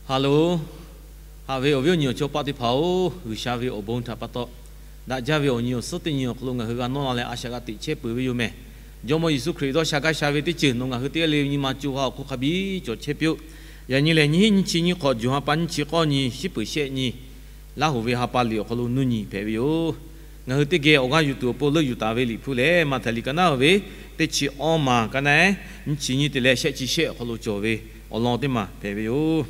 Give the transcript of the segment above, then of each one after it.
Ha loˬ, haꞈ ve awˬ viˉ awˬ nyi awˬ chaw paˆ teˇ hpaˍ-oˬ, G'uiˬsha ve awˬ bon htaꞈ pa taw, daꞈ jaˇ ve awˬ nyi awˬ suhˉ teˇ nyi awˬ hk'aw lo ngaˬ hui g'a nawˇ la leh a shaꞈ g'a teꞈ chehˇ peuˬ ve yoˬ mehˬ. Jawˇmawˇ Yeˍsuˆ Hkriꞈ dawˇ sha gaˇ sha ve teˇ ceuˬ nawˬ ngaˬ hui teˇ g'aˇ le ve nyi ma co ha awˬ hk'oˆ hk'a biˇ cawˬ chehˇ piˇ-oˆ. Yaꞈ nyi lehˬ, nyiˇ hinˉ nyiˇ chi nyiˇ hk'awꞈ, juˬ ha pa nyiˇ chi k'awˇ nyi, shiˉ peuˍ shehˆ nyi, Laˇ hoˍ ve ha pa liꞈ awˬ hk'aw lo nuˇ nyi hpehꞈ ve yoˬ. Ngaˬ hui teˇ geh awˬ g'aˇ yuˬ tuˬ awˬ pon leuˆ yuˬ taˍ ve liꞈ hpu lehˬ, Maꞈhtehˍ liꞈ ka naˉ ve teˇ chi awˇ maˬ ka naˉ, nyiˇ chi nyiˇ te leh shehˆ chi shehˆ awˬ hk'aw lo cawˬ ve awˬ lawn teˇ maˬ hpehꞈ ve yoˬ.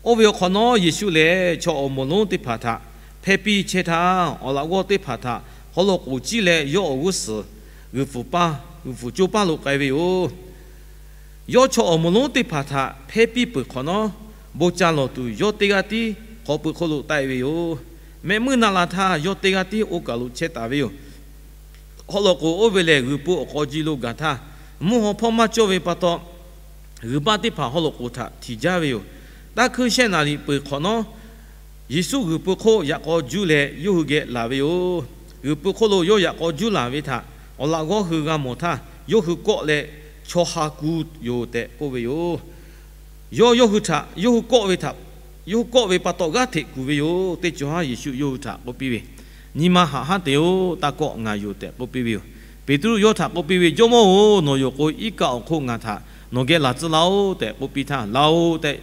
Oˇ ve awˬ hk'awꞈ nawˉ, Yeˍsuˆ lehˬ chaw awˬ moˍ lonˉ teˇ hpaˍ htaꞈ hpehˇ piˇ chehˇ htaˇ, awˬ laꞈ g'awˇ teˇ hpaˍ htaꞈ haw loꞈ k'oˍ ciˇ leh yawˇ awˬ g'uˇ suhˍ g'uiˬ pfuhˍ paˇ, g'uiˬ pfuhˍ coˇ paˇ lo k'ai ve yoˬ. Yawˇ chaw awˬ moˍ lonˉ teˇ hpaˍ htaꞈ hpehˇ piˇ peuˬ hk'awꞈ nawˉ, bon ca lawˬ tuˬ yawˇ teˇ g'aˇ tiˉ hk'aw pui hk'oˆ lo taˆ-e ve yoˬ. Mehˆ meuˇ na la htaˇ yawˇ teˇ g'aˇ tiˉ oˇ kaˬ lo chehˇ taˍ ve yoˬ. Haw loꞈ k'oˍ oˇ ve lehˬ, g'uiˬ po awˬ k'aw ji lo gaˬ htaˇ, mvuhˇ haw hpawˇ maˇ cawˇ ve pa taw, g'uiˬ baˆ teˇ hpaˍ haw loꞈ k'oˍ htaꞈ htiˍ jaˇ ve yoˬ. Taˇ hkuiˇ shehˆ naˍ riˍ peuˬ hk'awꞈ nawˉ, Yeˍsuˆ g'uiˬ po hk'oˆ yaꞈ k'aw juˇ leh yawˇ hui geh laˬ ve yoˬ. G'uiˬ po hk'oˆ lo yawˇ yaꞈ k'aw juˇ laˬ ve htaꞈ awˬ laꞈ g'awˇ hui g'a mawˬ htaˇ, yawˇ hui kawˆ leh, Chaw ha ku yoˬ tehꞈ k'oˆ ve yoˬ. Yawˇ yawˇ hui htaꞈ, yawˇ hui kawˆ ve htaꞈ, yawˇ hui kawˆ ve pa taw g'aˇ hteꞈ kuˬ ve yoˬ. Teˇ cawˬ haˉ Yeˍsuˆ yawˇ hui htaꞈ k'oˆ piˇ ve, Nyi ma haꞈ hanˉ te-oˬ. Taˇ kawˆ, ngaˬ yoˬ tehꞈ k'oˆ piˇ ve yoˬ. Peˍtruˆ yawˇ htaꞈ k'oˆ piˇ ve, Jawˇmawˇ-oˬ, nawˬ yoˬ k'o, iˉ kaˆ awˬ hk'oˆ ngaˬ htaꞈ nawˬ geh laˬ tcuh laˇ-oˆ tehꞈ k'oˆ piˇ htaˇ, Laˬ-oꞈ tehꞈ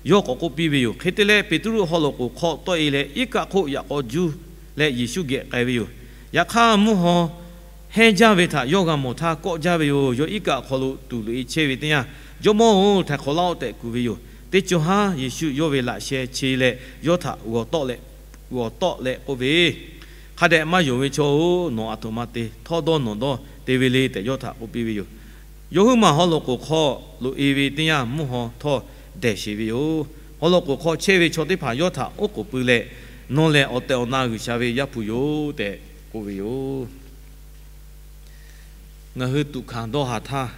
yawˇ k'awꞈ k'oˆ piˇ ve yoˬ. Hk'e te leh, Peˍtruˆ haw loꞈ k'oˍ hk'aw tawˆ-e leh, iˉ kaˆ hk'oˆ yaꞈ k'aw juˇ leh Yeˍsuˆ geh k'ai ve yoˬ. Yaꞈ hk'aˇ, mvuhˇ haw hehnˇ jaˇ ve htaꞈ yawˇ g'a mawˬ htaˇ kawˆ jaˇ ve yoˬ. Yawˇ iˉ kaˆ awˬ hk'aw lo tuˬ loꞈ-e chehˇ ve teˇ yanˇ, Jawˇmawˇ-oˬ, htaiˍ hk'awꞈ laˇ-oˆ tehꞈ kuˬ ve yoˬ. Teˇ cawˬ haˉ Yeˍsuˆ yawˇ ve laꞈ sheh che leh yawˇ htaꞈ g'awˬ tawˆ leh k'oˆ ve, Hk'a dehꞈ maˇ yonˍ ve chaw-oˬ, nawˬ aˬ htoꞈ ma te htawˇ dawˇ nawˬ dawˇ te ve le tehꞈ yawˇ htaꞈ k'oˆ piˇ ve yoˬ. Yawˇ huiˉ maˬ haw loꞈ k'oˍ hk'aw loꞈ-e ve teˇ yanˇ, mvuhˇ haw htawˇ dehˬ sheˍ ve yoˬ. Haw loꞈ k'oˍ hk'aw chehˇ ve chaw teˇ hpaˍ yawˇ htaꞈ oˉ k'oˍ pui leh, Nawˬ lehˬ awˬ tehˬ awˬ na G'uiˬsha ve Yaˇ hpu yoˬ tehꞈ k'oˆ ve yoˬ. Ngaˬ hui tuꞈ hkanˍ dawˇ haˍ htaˇ,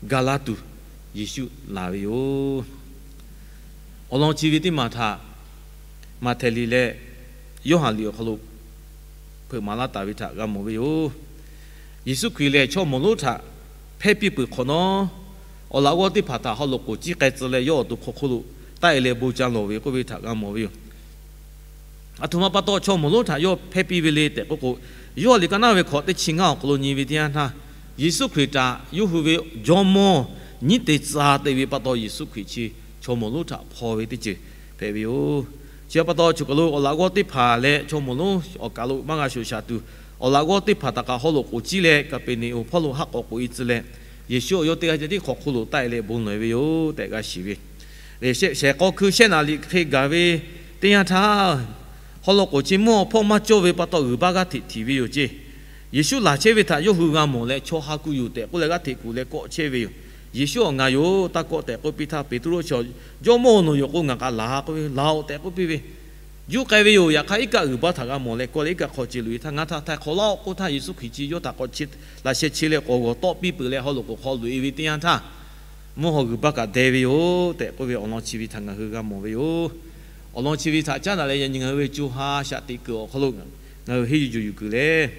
ga laˇ tuˬ Yeˍsuˆ laˬ ve yoˬ. Awˬ lawn chi ve teˇ maˬ htaꞈ Maꞈhtehˍ liꞈ leh Yoˇhanˬ liꞈ awˬ hk'aw lo hpeuꞈ maˍ laˇ taˍ ve htaꞈ g'a mawˬ ve yoˬ. Yeˍsuˆ Hkriꞈ lehˬ, chaw mawˬ lonˉ htaꞈ hpehˇ piˇ peuˬ hk'awꞈ nawˉ, awˬ laꞈ g'awˇ teˇ hpaˍ htaꞈ haw loꞈ k'oˍ ciˇ k'ai tcuh leh, yawˇ awˬ to hk'aw hk'oˆ lo taˆ-e leh bon ca lawˬ ve k'oˆ ve htaꞈ g'a mawˬ ve yoˬ. Aˬ htoꞈ ma pa taw chaw mawˬ lonˉ htaꞈ yawˇ hpehˇ piˇ ve le tehꞈ k'oˆ k'o, Yoˇhanˬ liꞈ ka naˉ ve hk'awꞈ teˇ chi ngaˇ awˬ hk'aw lo nyi ve teˇ yanˇ htaˇ, Yeˍsuˆ Hkriꞈ htaꞈ yawˇ hui ve jawˇmawˇ nyiˉ te tcuh te ve pa taw, Yeˍsuˆ Hkriꞈ chi chaw mawˬ lonˉ htaꞈ hpaw ve teˇ ceuˬ hpehꞈ ve yoˬ. Chi pa taw, choˬ kaˬ lo awˬ laꞈ g'awˇ teˇ hpaˍ leh chaw mawˬ lonˉ awˬ kaˬ lo maˇ g'a shoꞈ shaˍ tuˬ, awˬ laꞈ g'awˇ teˇ hpaˍ htaꞈ kaꞈ haw loꞈ k'oˍ ciˇ leh, Kaˍpeˍneˍonˍ hpawˇ lo haˉ k'awꞈ k'oꞈ-e tcuh leh, Yeˍsuˆ awˬ yawˇ teˇ g'aˇ ceh tiˉ hk'awꞈ hk'oˆ lo taˆ-e leh bon lawˬ-e ve yoˬ tehꞈ g'a shiˍ ve. Shehˍ k'aw hkui shehˆ naˍ liꞈ hk'e gaˬ ve teˇ yanˇ htaˇ, haw loꞈ k'oˍ chi mvuhˇ haw hpawˇ maˇ cawˇ ve pa taw, g'uiˬ baˆ g'aˇ hteꞈ htiˍ ve yoˬ ceˇ. Yeˍsuˆ laˬ chehˇ ve htaꞈ yawˇ hui g'a mawˬ leh, Chaw ha ku yoˬ tehꞈ k'oˆ leh g'aˇ hteꞈ kuˬ leh kawˆ chehˇ ve yoˬ. Yeˍsuˆ awˬ ngaˬ yoˬ, taˇ kawˆ tehꞈ k'oˆ piˇ htaˇ, Peˍtruˆ chi, Jawˇmawˇ-oˬ, nawˬ yoˬ k'o ngaˬ k'aꞈ laˬ k'oˆ ve, Laˬ-oꞈ tehꞈ k'oˆ piˇ ve, juˇ k'ai ve yoˬ. Yaꞈ hk'aˇ, iˉ kaˆ g'uiˬ baˆ htaꞈ g'a mawˬ leh kawˆ leh, iˉ kaˆ hk'aw ce loꞈ-e htaˇ, ngaˬ htaꞈ htaiˍ hk'awꞈ laˇ-oˆ k'oˆ htaˇ, Yeˍsuˆ Hkriꞈ chi yawˇ htaꞈ k'awꞈ laꞈ sheh che leh k'awꞈ g'awˬ tawˆ piˇ peuˬ leh, haw loꞈ k'oˍ hk'aw loꞈ-e ve teˇ yanˇ htaˇ, mvuhˇ haw g'uiˬ baˆ kaꞈ deh ve yoˬ tehꞈ k'oˆ ve awˬ lawn chi ve htaꞈ ngaˬ hui g'a mawˬ ve yoˬ. Awˬ lawn chi ve htaꞈ caˉ daꞈ leh, yaꞈ nyi ngaˬ hui ve co ha a shaꞈ teꞈ kuiˬ awˬ hk'aw lo ngaˬ hui henˇ yuˬ yuˬ kuiˬ lehˬ,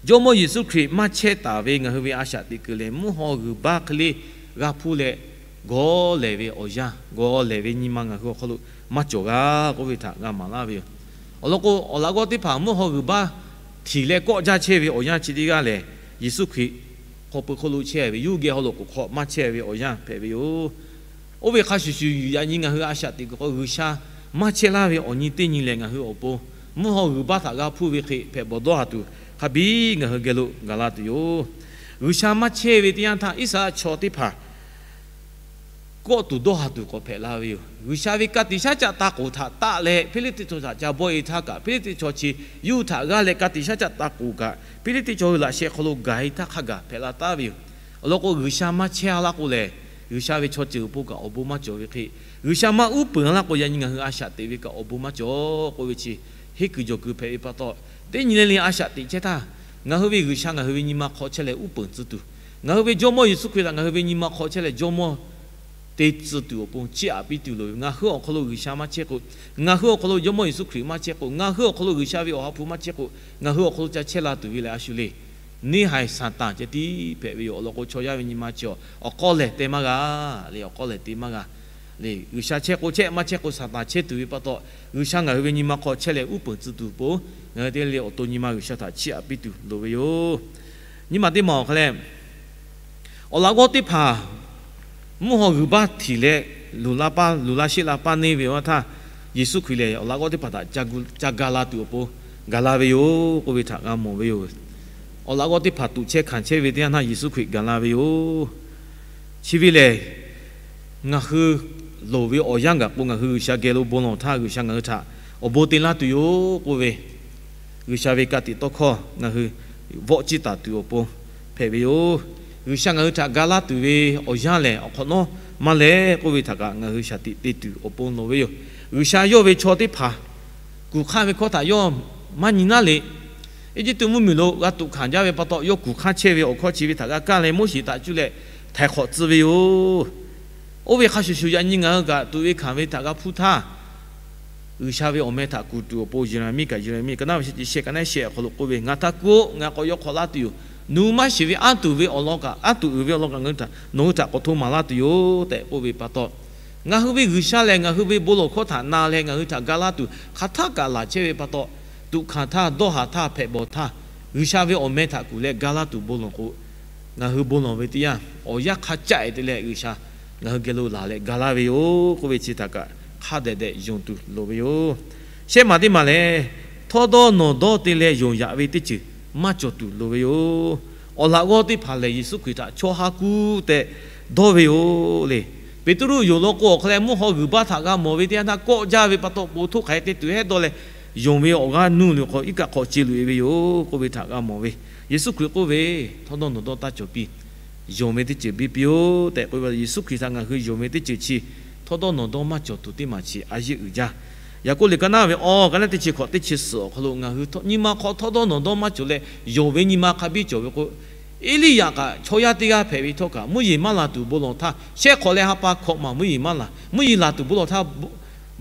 Jawˇmawˇ Yeˍsuˆ Hkriꞈ maˇ chehˇ taˍ ve ngaˬ hui ve a shaꞈ teꞈ kuiˬ lehˬ, mvuhˇ haw g'uiˬ baˆ hk'e le g'a hpuˇ leh, gawˬ lehˬ ve awˬ yanˇ, gawˬ lehˬ ve nyi ma ngaˬ hui awˬ hk'aw lo maˇ cawˬ g'a k'oˆ ve htaꞈ g'a maˍ laˇ ve yoˬ. Awˬ lawn k'o, awˬ laꞈ g'awˇ teˇ hpaˍ mvuhˇ haw g'uiˬ baˆ htiˍ leh kawˆ jaˇ chehˇ ve awˬ yanˇ chi teˇ g'aˇ lehˬ, Yeˍsuˆ Hkriꞈ hk'aw pui hk'oˆ lo chehˇ ve, yawˇ hui geh haw loꞈ k'oˍ hk'aw maˇ chehˇ ve awˬ yanˇ hpehꞈ ve yoˬ. Oˇ ve hk'a shuˍ shuˍ, yaꞈ nyi ngaˬ hui a shaꞈ teꞈ kuiˬ hk'aw G'uiˬsha maˇ chehˇ laˇ ve awˬ nyi teˇ nyi lehˬ, ngaˬ hui awˬ pon mvuhˇ haw g'uiˬ baˆ htaꞈ g'a hpuˇ ve hk'e hpehꞈ bawˬ dawˇ haˍ tuˬ, hk'a biˇ ngaˬ hui geh lo gaˬ la tuˬ yoˬ. G'uiˬsha maˇ chehˇ ve teˇ yanˇ htaˇ, Iˉsaˍreˍlaˆ chaw teˇ hpaˍ kawˆ tuˬ dawˇ haˍ tuˬ k'awꞈ hpehꞈ la ve yoˬ. G'uiˬsha ve ka tiꞈ shaˉ caˆ taˇ k'oˍ htaꞈ taˆ leh, Hpiˇliˇtiˆ chaw htaꞈ ca bawˆ-e htaˇ kaꞈ, Hpiˇliˇtiˆ chaw chi yawˇ hui htaꞈ g'aˇ leh ka tiꞈ shaˉ caˆ taˇ k'oˍ kaꞈ, Hpiˇliˇtiˆ chaw hui laꞈ sheh hk'aw lo gaˬ-e htaˇ hk'a gaˬ hpehꞈ la taˍ ve yoˬ. Awˬ lawn k'o, G'uiˬsha maˇ chehˇ laˇ k'o lehˬ, G'uiˬsha ve chaw ceuˬ awˬ pon kaꞈ awˬ bon maˇ cawˬ ve hk'e, G'uiˬsha maˇ uˉ peunˍ laˇ k'o, yaꞈ nyi ngaˬ hui a shaꞈ teꞈ ve kaꞈ awˬ bon maˇ cawˬ k'oˆ ve chi, henˇ kuiˬ jawˬ kuiˬ hpehꞈ ve pa taw, teˇ nyi le le a shaꞈ teꞈ chehˇ htaˇ, ngaˬ hui ve G'uiˬsha ngaˬ hui ve nyi ma hk'aw chehˇ leh uˉ peunˍ tcuh tuˬ, ngaˬ hui ve Jawˇmawˇ Yeˍsuˆ Hkriꞈ htaꞈ ngaˬ hui ve nyi ma hk'aw chehˇ leh Jawˇmawˇ te tcuh tuˬ awˬ pon chiˇ aꞈ piˇ tuˬ loˍ ve. Ngaˬ hui awˬ hk'aw lo G'uiˬsha maˇ chehˇ k'o, ngaˬ hui awˬ hk'aw lo Jawˇmawˇ Yeˍsuˆ Hkriꞈ maˇ chehˇ k'o, ngaˬ hui awˬ hk'aw lo G'uiˬsha ve Awˬ ha hpu maˇ chehˇ k'o, ngaˬ hui awˬ hk'aw lo ca chehˇ la tuˬ ve lehˬ, a shu le. Neˇhaiˬ Saˍtanˍ ceh tiˉ hpehꞈ ve yoˬ. Awˬ lawn k'o, chaw yaˇ ve nyi ma chi awˬ k'awˇ lehˬ te maˇ g'a le, awˬ k'awˇ lehˬ te maˇ g'a. G'uiˬsha chehˇ k'o chehˇ, maˇ chehˇ k'o Saˍtanˍ chehˇ tuˬ ve pa taw, G'uiˬsha ngaˬ hui ve nyi ma hk'aw chehˇ leh uˉ peunˍ tcuh tuˬ pon, ngaˬ hui teˇ g'aˇ le awˬ to nyi ma G'uiˬsha htaꞈ chiˇ aꞈ piˇ tuˬ loˍ ve yoˬ. Nyiˇ maˬ teˇ maˬ awˬ hk'aw leh, awˬ laꞈ g'awˇ teˇ hpaˍ mvuhˇ haw g'uiˬ baˇ htiꞈ leh, luˬ la paˇ, luˬ la sheˆ la paˇ neˇ ve awˬ htaˇ, Yeˍsuˆ Hkriꞈ lehˬ awˬ laꞈ g'awˇ teˇ hpaˍ htaꞈ ca ga la tuˬ awˬ pon gaˬ la ve yoˬ k'oˆ ve htaꞈ g'a mawˬ ve yoˬ. Awˬ laꞈ g'awˇ teˇ hpaˍ tuꞈ chehˇ hkanˍ chehˇ ve teˇ yanˇ htaˇ Yeˍsuˆ Hkriꞈ gaˬ la ve yoˬ. Chi ve lehˬ, ngaˬ hui loˍ ve awˬ yanˇ gaˬ k'o, ngaˬ hui G'uiˬsha geh lo bon lawˬ htaˇ, G'uiˬsha ngaˬ hui htaꞈ awˬ bon te laˇ tuˬ yoˬ k'oˆ ve, G'uiˬsha ve ka tiꞈ tawˇ hkawˇ ngaˬ hui vawˆ ciˇ taˍ tuˬ awˬ pon hpehꞈ ve yoˬ. G'uiˬsha ngaˬ hui htaꞈ ga laˇ tuˬ ve awˬ yanˇ lehˬ, awˬ hk'awꞈ nawˉ maˇ leh k'oˆ ve htaꞈ kaꞈ ngaˬ hui shaˍ tiꞈ te tuˬ awˬ pon loˍ ve yoˬ. G'uiˬsha yawˇ ve chaw teˇ hpaˍ kuˬ hk'aˇ ve hkawˇ htaꞈ yawˇ maˇ nyi naˉ le. Eˇjiˇtuꞈ mvuhˇmiˬ lo g'a tuꞈ hkanˍ jaˇ ve pa taw, yawˇ kuˬ hk'aˇ chehˇ ve awˬ hkawˇ chi ve htaꞈ g'a kaˇ leh, Moˉseˍ htaꞈ cuˇ leh htaiˍ hk'awꞈ tcuh ve yoˬ. Oˇ ve hk'a shuˍ shuˍ yaꞈ nyi ngaˬ hui kaꞈ tuꞈ ve hkanˍ ve htaꞈ g'a hpuˇ htaˇ, G'uiˬsha ve awˬ meh htaꞈ kuˬ tuˬ awˬ pon Yeˍraˍmiˆ kaꞈ, Yeˍraˍmiˆ ka naˉ ve shehˆ chi shehˆ ka naˉ shehˆ awˬ hk'aw lo k'oˆ ve, Ngaˬ htaꞈ kuˬ-oˆ, ngaˬ k'awꞈ yaw hk'awꞈ laˇ tuˬ yoˬ. Nawˬ hui maˇ shiˍ ve anˇ tuˬ ve awˬ lawn kaꞈ, anˇ tuˬ uiˍ ve awˬ lawn kaꞈ ngaˬ hui htaꞈ, nawˬ hui htaꞈ k'awꞈ hto maˍ laˇ tuˬ yoˬ tehꞈ k'oˆ ve pa taw, ngaˬ hui ve G'uiˬsha lehˬ ngaˬ hui ve bon lawˬ hkawˇ htaꞈ na leh ngaˬ hui htaꞈ ga laˇ tuˬ hk'aˬ htaˆ kaꞈ laˬ chehˇ ve pa taw, tuꞈ hkanˍ htaˇ, dawˇ haˍ htaˇ, hpehꞈ bawˬ htaˇ, G'uiˬsha ve awˬ meh htaꞈ kuˬ leh ga laˇ tuˬ bon lawˬ k'o, ngaˬ hui bon lawˬ ve teˇ yanˇ, awˬ yanˇ hk'a caˆ-e te leh G'uiˬsha ngaˬ hui geh lo laˬ leh ga laˇ ve yoˬ k'oˆ ve chi htaꞈ kaꞈ hk'a dehꞈ dehꞈ yonˍ tuˬ loˍ ve yoˬ. Shehˆ maˬ teˇ maˬ lehˬ, htawˇdawˇnawˬdawˇ te leh yonˍ yaꞈ ve teˇ ceuˬ maˇ cawˬ tuˬ loˍ ve yoˬ. Awˬ laꞈ g'awˇ teˇ hpaˍ lehˬ, Yeˍsuˆ Hkriꞈ htaꞈ chaw ha ku tehꞈ dawˇ ve yoˬ le. Peˍtruˆ yonˍ law k'o, awˬ hk'aw leh mvuhˇ haw g'uiˬ baˇ htaꞈ g'a mawˬ ve teˇ yanˇ htaˇ, kawˆ jaˇ ve pa taw, po htoˆ hk'aˬ hk'e te tuˬ hehˉ dawˇ leh, yonˍ ve awˬ g'aˇ nuˇ loˬ hk'aw iˉ kaˆ hk'aw ce loꞈ-e ve yoˬ k'oˆ ve htaꞈ g'a mawˬ ve. Yeˍsuˆ Hkriꞈ k'oˆ ve, Htawˇdawˇnawˬdawˇ taˇ cawˬ piˇ. Yonˍ ve teˇ ceuˬ biˇ piˇ-oˆ tehꞈ k'oˆ ve. Yeˍsuˆ Hkriꞈ htaꞈ ngaˬ hui yonˍ ve teˇ ceuˬ chi htawˇdawˇnawˬdawˇ maˇ cawˬ tuˬ teˇ maˬ chi a yeˇ uiˍ jaˇ. Yaˍkoˆ liꞈ ka naˉ ve awˬ ka naˉ teˇ chi hkawꞈ teˇ chi suhˍ awˬ hk'aw lo, ngaˬ hui nyi ma hk'aw htawˇdawˇnawˬdawˇ maˇ cawˬ leh, yonˍ ve nyi ma hk'a biˇ cawˬ ve k'o, Eˇliˇyaꞈ kaꞈ chaw yaˇ teˇ g'aˇ hpehꞈ ve htawˇ kaꞈ, mvuhˇ yeˬ maˇ laˬ tuˬ bon lawˬ htaˇ, shehˆ hk'awꞈ leh ha pa hkawꞈ maˬ mvuhˇ yeˬ maˇ laˬ. Mvuhˇ yeˬ laˬ tuˬ bon lawˬ htaˇ,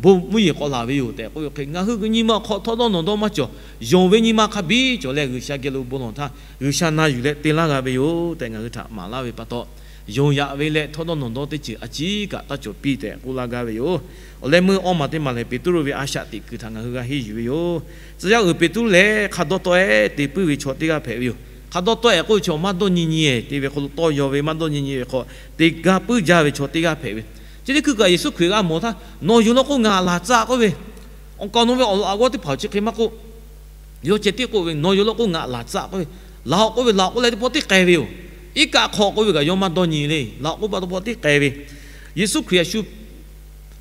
bon mvuhˇ yeˬ k'awꞈ laˬ ve yoˬ tehꞈ k'oˆ ve hk'e, ngaˬ hui nyi ma hk'aw htawˇdawˇnawˬdawˇ maˇ cawˬ. Yonˍ ve nyi ma hk'a biˇ cawˬ leh G'uiˬsha geh lo bon lawˬ htaˇ, G'uiˬsha na yuˬ leh te laˇ g'a ve yoˬ tehꞈ ngaˬ hui htaꞈ maˍ laˇ ve pa taw, yonˍ yaꞈ ve leh htawˇdawˇnawˬdawˇ teˇ ceuˬ a ciˉ kaꞈ taˇ cawˬ piˇ tehꞈ k'oˆ laˇ gaˇ ve yoˬ. Awˬ leh meuˇ awˇ maˬ teˇ maˬ lehˬ, Peˍtruˆ ve a shaꞈ teꞈ kuiˬ htaꞈ ngaˬ hui g'a henˇ yuˬ ve yoˬ. Tcuh yaˇ uiˍ Peˍtruˆ lehˬ, hk'a dawˇ tawˆ-e te puiˉ ve chaw teˇ g'aˇ hpehꞈ ve yoˬ. Hk'a dawˇ tawˆ-e k'oˆ ve chaw maˇ dawˇ nyi nyi-e te ve hk'aw lo tawˇ yaw ve maˇ dawˇ nyi nyi ve hk'aw te ga puiˉ jaˇ ve chaw teˇ g'aˇ hpehꞈ ve. Chi teˇ hkui kaꞈ Yeˍsuˆ Hkriꞈ g'a mawˬ htaˇ, Nawˬ yonˍ law k'o ngaˬ laˬ tcuh k'oˆ ve, awˬ kaˍ nawˬ ve awˬ laꞈ g'awˇ teˇ hpaˍ chi hk'e maˇ k'oˆ, yawˇ ceh tiˉ k'oˆ ve, Nawˬ yonˍ law k'o ngaˬ laˬ tcuh k'oˆ ve, laˬ-oꞈ k'oˆ ve, laˬ-oꞈ k'oˆ leh teˇ pawˆ tiˉ k'ai ve yoˬ. Iˉ kaˆ hk'aw k'oˆ ve kaꞈ yawˇ maˇ dawˇ nyi le, laˬ-oꞈ k'oˆ pa taw teˇ pawˆ tiˉ k'ai ve. Yeˍsuˆ Hkriꞈ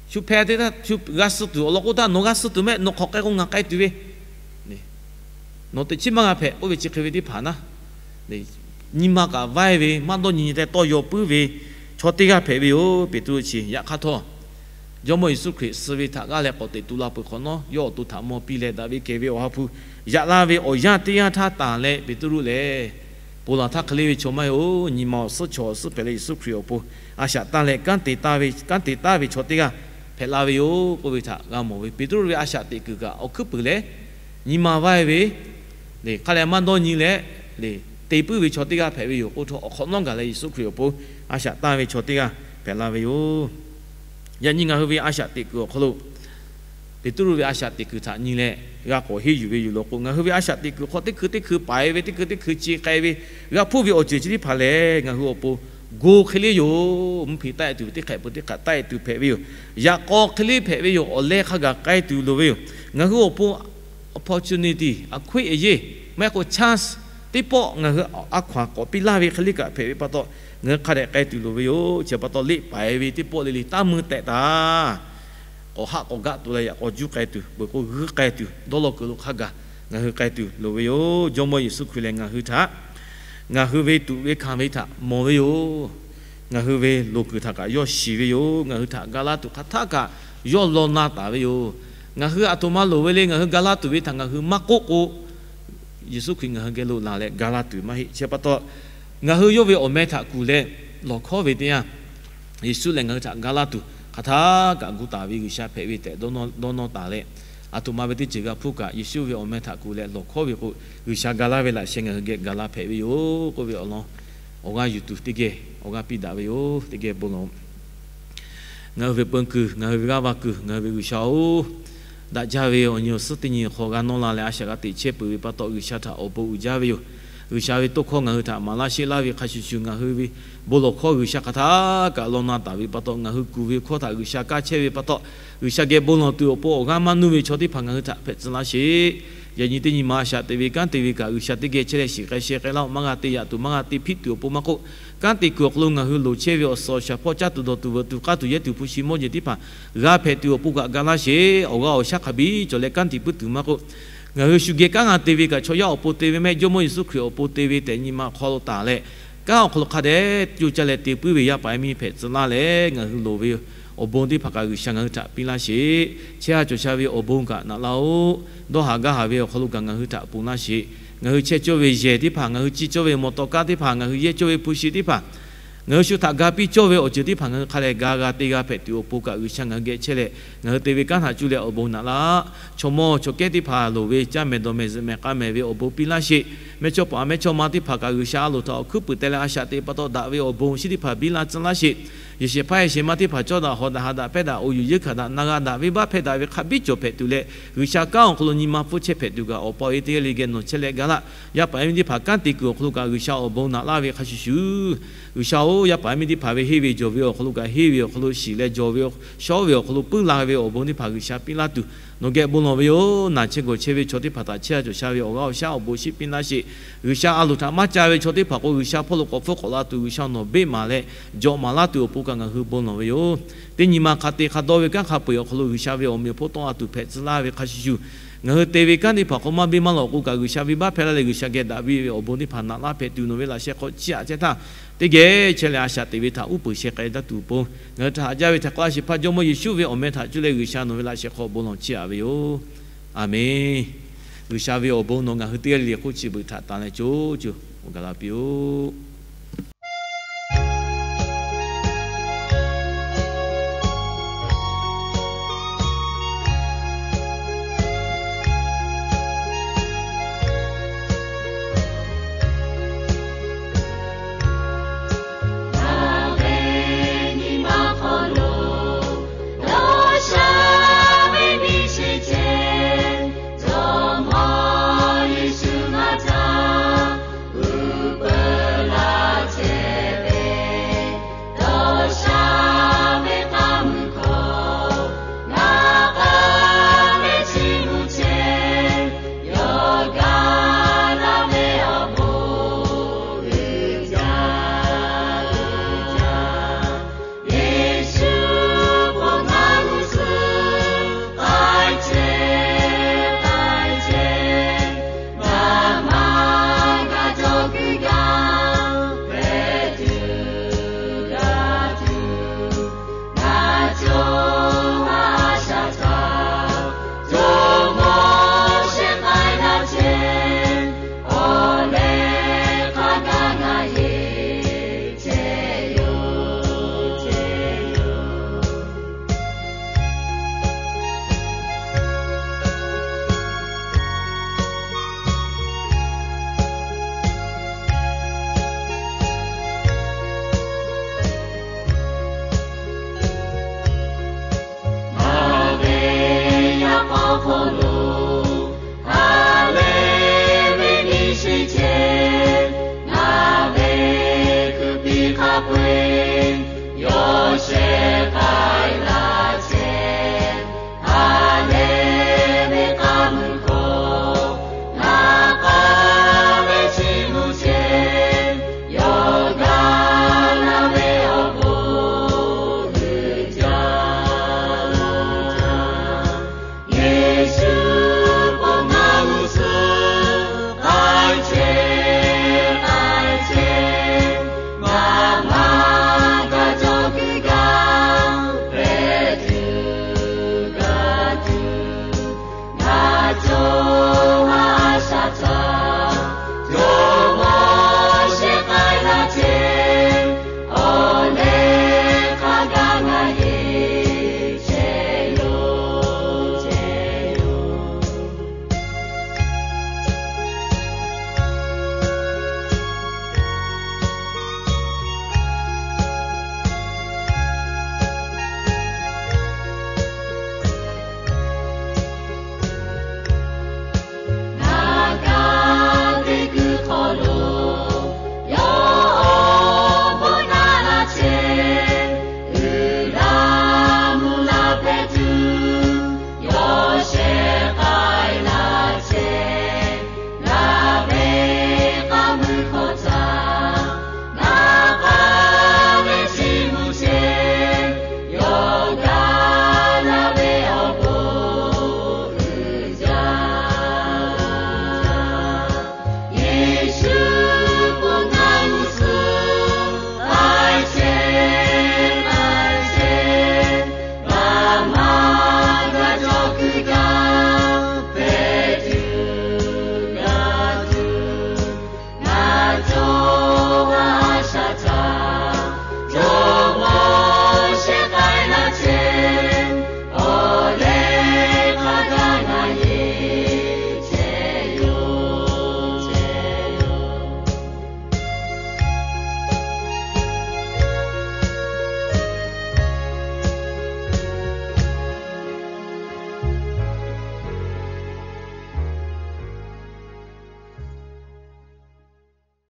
shu hpeh te, shu g'a suh tuˬ awˬ lawn k'oˆ htaˇ, Nawˬ g'a suh tuˬ mehˆ, nawˬ hk'awꞈ k'ai k'o ngaˬ k'ai tuˬ ve, nawˬ teꞈ chiˉ maˇ g'a hpehꞈ k'oˆ ve chi hk'e ve teˇ hpaˍ naˉ, nyi ma kaꞈ vaiˇ ve maˇ dawˇ nyi nyi tehꞈ tawˇ yaw puiˉ ve chaw teˇ g'aˇ hpehꞈ ve yoˬ. Peˍtruˆ chi yaꞈ hk'aˇ htawˇ, Jawˇmawˇ Yeˍsuˆ Hkriꞈ suh ve htaꞈ g'aˇ leh k'awꞈ teꞈ tu la peuˬ hk'awꞈ nawˉ, yawˇ awˬ to htaꞈ maw piˇ leh, Daˍviˆ kehˬ ve Awˬ ha hpu yaꞈ la ve awˬ yanˇ teˇ yanˇ htaˇ tanˬ leh, Peˍtruˆ lehˬ, ponˬ laˬ htaˇ hk'e le ve chaw maˇ heˆ-oˬ. Nyi ma awˬ suhˉ chaw awˬ suhˉ hpehꞈ leh Yeˍsuˆ Hkriꞈ awˬ pon a shaꞈ tanˇ leh kanˉ te taˍ ve, kanˉ te taˍ ve chaw teˇ g'aˇ hpehꞈ la ve yoˬ k'oˆ ve htaꞈ g'a mawˬ ve. Peˍtruˆ ve a shaꞈ teꞈ kuiˬ kaꞈ awˬ hkuiˉ puiˍ leh nyi ma vaiˇ ve, hk'a leh maˇ dawˇ nyi leh, te puiˉ ve chaw teˇ g'aˇ hpehꞈ ve yoˬ k'oˆ htawˇ, awˬ hk'awꞈ nawˉ gaˬ leh Yeˍsuˆ Hkriꞈ awˬ pon a shaꞈ tanˇ ve chaw teˇ g'aˇ hpehꞈ la ve yoˬ. Yaꞈ nyi ngaˬ hui ve a shaꞈ teꞈ kuiˬ awˬ hk'aw lo Peˍtruˆ ve a shaꞈ teꞈ kuiˬ htaꞈ nyi leh, g'a k'awꞈ henˇ yuˬ ve yoˬ law k'o, ngaˬ hui ve a shaꞈ teꞈ kuiˬ hk'aw teˇ hkui teˇ hkui paiˍ ve, teˇ hkui teˇ hkui ce k'ai ve, g'a hpuˇ ve awˬ ceuˬ chi teˇ hpaˍ lehˬ, ngaˬ hui awˬ pon go hk'e le yoˬ. Mvuhˇ hpeꞈ taˆ-e tuˬ ve teˇ hk'ehꞈ peuˬ teˇ hk'ehꞈ taˆ-e tuˬ hpehꞈ ve yoˬ. Yaꞈ k'aw hk'e le hpehꞈ ve yoˬ. Awˬ leh hk'a gaˬ k'ai tuˬ loˍ ve yoˬ. Ngaˬ hui awˬ pon opportunity, a hkawehˇ e yeˇ, maˇ heˆ k'o chance, teˇ pawˆ ngaˬ hui a hkaw-anˬ k'awꞈ piˇ laˇ ve hk'e le kaꞈ hpehꞈ ve pa taw, ngaˬ hui hk'a dehꞈ k'ai tuˬ loˍ ve yoˬ. Chi pa taw, leˆ paiˍ ve teˇ pawˆ le le taˇ mui tehꞈ taˍ. K'awꞈ haˆ k'awꞈ gaˆ tuˬ leh yaꞈ k'aw juˇ k'ai tuˬ, peuˬ k'o g'uiˇ k'ai tuˬ, dawˇ law kuiˬ lo hk'a gaˬ ngaˬ hui k'ai tuˬ loˍ ve yoˬ. Jawˇmawˇ Yeˍsuˆ Hkriꞈ lehˬ, ngaˬ hui htaꞈ, ngaˬ hui ve tuꞈ ve hkanˍ ve htaꞈ mawˬ ve yoˬ. Ngaˬ hui ve loˍ kuiˬ htaꞈ kaꞈ yawˇ shiˍ ve yoˬ. Ngaˬ hui htaꞈ ga laˇ tuˬ hk'a htaˆ kaꞈ yawˇ law na taˍ ve yoˬ. Ngaˬ hui aˬ htoꞈ ma loˍ ve le, ngaˬ hui ga laˇ tuˬ ve htaꞈ ngaˬ hui maˇ k'oˆ k'o, Yeˍsuˆ Hkriꞈ ngaˬ hui geh lo laˬ leh ga laˇ tuˬ maˇ heˆ. Chi pa taw, ngaˬ hui yawˇ ve awˬ meh htaꞈ kuˬ leh lawˬ hkawˉ ve teˇ yanˇ, Yeˍsuˆ lehˬ ngaˬ hui htaꞈ ga laˇ tuˬ hk'aˬ htaˆ kaꞈ gu taˍ ve G'uiˬsha hpehꞈ ve tehꞈ dawˇ nawˇ taˍ leh, aˬ htoꞈ ma ve teˇ ceuˬ g'a hpuˇ kaꞈ Yeˍsuˆ ve awˬ meh htaꞈ kuˬ leh lawˬ hkawˉ ve k'o, G'uiˬsha ga laˇ ve laꞈ sheh ngaˬ hui geh ga laˇ hpehꞈ ve yoˬ k'oˆ ve awˬ lawn awˬ g'aˇ yuˬ tuˬ teˇ geh awˬ g'aˇ piˇ daꞈ ve yoˬ. Teˇ geh bon lawˬ-oꞈ. Ngaˬ hui ve peun kuiˬ, ngaˬ hui ve g'aˇ va kuiˬ, ngaˬ hui ve G'uiˬsha-oˬ, daꞈ jaˇ ve awˬ nyi awˬ suhˉ teˇ nyi hk'aw g'a nawˇ la leh a shaꞈ g'a teꞈ chehˇ peuˬ ve pa taw, G'uiˬsha htaꞈ awˬ bon uiˍ jaˇ ve yoˬ. G'uiˬsha ve tawˇ hkawˇ ngaˬ hui htaꞈ maˍ laˇ sheˆ laˇ ve hk'a shuˍ shuˍ, ngaˬ hui ve bon lawˬ hkawˇ G'uiˬsha hk'aˬ htaˇ kaꞈ law na taˍ ve pa taw, ngaˬ hui kuˬ ve hkawˇ htaꞈ G'uiˬsha kaˇ chehˇ ve pa taw, G'uiˬsha geh bon lawˬ tuˬ awˬ pon awˬ g'aˇ maˇ nuˇ ve chaw teˇ hpaˍ ngaˬ hui htaꞈ hpehꞈ tcuh laˇ sheˍ. Yaꞈ nyi teˇ nyi ma a shaꞈ teꞈ ve kanˉ te ve kaꞈ, G'uiˬsha teˇ geh chehˇ leh shiˍ k'ai sheh k'ai laˇ-oˆ. Maˇ g'a te yaꞈ tuˬ, maˇ g'a te hpiˆ tuˬ awˬ pon maˇ k'oˆ, kanˉ te kuiˬ awˬ hk'aw lo ngaˬ hui loˍ chehˇ ve awˬ suhˍ awˬ shaˍ hpawˇ caˇ tuˬ dawˬ tuˬ veuꞈ tuˬ k'aˇ tuˬ yehˇ tuˬ hpu shi mawˇ jeˬ teˇ hpaˍ g'a hpehꞈ tuˬ awˬ pon kaꞈ ga laˇ sheˍ. Awˬ g'aˇ awˬ shaˉ hk'a biˇ cawˬ leh kanˉ te puiˉ tuˬ maˇ k'oˆ, ngaˬ hui shu geh kanˉ g'a te ve kaꞈ chaw yaˇ awˬ pon te ve mehˆ, Jawˇmawˇ Yeˍsuˆ Hkriꞈ awˬ pon te ve tehꞈ nyi ma hk'aw lo taˍ leh, kanˉ awˬ hk'aw lo hk'a dehꞈ co caˇ leh te puiˉ ve yaˇ paˍ yaˇ miˇ hpehꞈ tcuh laˇ leh, ngaˬ hui loˍ ve awˬ bon teˇ hpaˍ kaꞈ G'uiˬsha ngaˬ hui htaꞈ piˇ laˇ sheˍ. Chehˇ a cawˬ sha ve awˬ bon kaꞈ naꞈ laˇ-oˆ. Dawˇ haˍ gaˇ haˍ ve awˬ hk'aw lo kaꞈ ngaˬ hui htaꞈ ponˬ laˇ sheˍ. Ngaˬ hui chehˇ cawˇ ve yehˬ teˇ hpaˍ, ngaˬ hui ciˇ cawˇ ve mawˬ tawˍ kaˇ teˇ hpaˍ, ngaˬ hui yehˇ cawˇ ve hpu shi teˇ hpaˍ, ngaˬ hui shu htaꞈ ga piˇ cawˇ ve awˬ ceuˬ teˇ hpaˍ ngaˬ hui hk'a leh ga g'a te g'a hpehꞈ tuˬ awˬ pon kaꞈ G'uiˬsha ngaˬ hui geh chehˇ leh, ngaˬ hui te ve kanˉ htaꞈ cuˇ leh awˬ bon naꞈ laˇ. Chaw mawˇ chaw kehˉ teˇ hpaˍ loˍ ve caˇ mehˍ dawˬ mehˍ zuhꞈ mehˍ k'a mehˍ ve awˬ bon piˇ laˇ sheˍ. Mehˇchawˇpaˍ mehˇchawˇma teˇ hpaˍ kaꞈ G'uiˬsha a loˍ htaꞈ awˬ hkuiˉ puiˍ teh leh a shaꞈ teꞈ pa taw daꞈ ve awˬ bon shinˉ teˇ hpaˍ biˇ la tcuh laˇ sheˍ. Yehˬ shehˍ hpaˇ yehˬ shehˍ ma teˇ hpaˍ cawˇ daꞈ hawˍ daꞈ ha daꞈ pehˇ daꞈ awˬ yuˬ yeunˇ hkanˍ daꞈ na g'a daꞈ venˇbaˆ hpehˇ daꞈ ve hk'a biˇ cawˬ hpehꞈ tuˬ leh, G'uiˬsha kanˉ awˬ hk'aw lo nyi ma pfuhˇ chehˇ hpehꞈ tuˬ kaꞈ awˬ pa awˬ e teˇ g'aˇ le geh nawˬ chehˇ leh ga laˇ. Yaˇ paˍ yaˇ miˇ teˇ hpaˍ kanˉ te kuiˬ awˬ hk'aw lo kaꞈ G'uiˬsha awˬ bon naꞈ laˇ ve hk'a shuˍ shuˍ, G'uiˬsha-oˬ, yaˇ paˍ yaˇ miˇ teˇ hpaˍ ve henˇ ve jawˬ ve awˬ hk'aw lo kaꞈ henˇ ve awˬ hk'aw lo shiˍ leh jawˬ ve shawˉ ve awˬ hk'aw lo puiˉ la ve awˬ bon teˇ hpaˍ G'uiˬsha piˇ laˇ tuˬ nawˬ geh bon lawˬ ve yoˬ. Naˬ chehˇ gawˬ chehˇ ve chaw teˇ hpaˍ htaꞈ chehˇ a cawˬ sha ve awˬ g'aˇ awˬ shaˉ awˬ bon shiˉ piˇ laˇ sheˍ. G'uiˬsha a loˍ htaꞈ maˇ ca ve chaw teˇ hpaˍ k'o, G'uiˬsha hpawˇ lo k'awꞈ hpfuhˇ k'awꞈ la tuˬ G'uiˬsha nawˬ beˆ maˍ leh jawꞈ maˍ laˇ tuˬ awˬ pon kaꞈ ngaˬ hui bon lawˬ ve yoˬ. Teˇ nyi ma hk'a te hk'a dawˇ ve kanˉ hk'a peu-eˬ awˬ hk'aw lo G'uiˬsha ve awˬ meꞈ awˬ hponˇ tawˆ la tuˬ hpehꞈ tcuh laˇ ve hk'a shuˍ shuˍ, ngaˬ hui te ve kanˉ teˇ hpaˍ hk'aw maˇ beˇ maˇ lawꞈ k'o kaꞈ, G'uiˬsha venˇbaˆ hpehˇ laˇ leh G'uiˬsha geh daꞈ ve awˬ bon teˇ hpaˍ naꞈ laˇ hpehꞈ tuˬ nawˬ ve laꞈ sheh hk'aw chiˇ aꞈ chehˇ htaˇ, teˇ geh chehˇ leh a shaꞈ teꞈ ve htaꞈ uˉ peunˍ sheh k'ai daˇ tuˬ awˬ pon, ngaˬ hui htaꞈ haꞈ jaˇ ve htaꞈ k'aˉ laˇ shehˍ hpaˇ Jawˇmawˇ Yeˍsuˆ ve awˬ meh htaꞈ cuˇ leh G'uiˬsha nawˬ ve laꞈ sheh hk'aw bon lawˬ chiˇ aꞈ ve yoˬ. Aˬmenˍ. G'uiˬsha ve awˬ bon nawˬ ngaˬ hui teˇ g'aˇ le le hk'oˆ chi beuꞈ htaꞈ tanˍ leh co co awˬ gaˬ la piˇ-oˆ.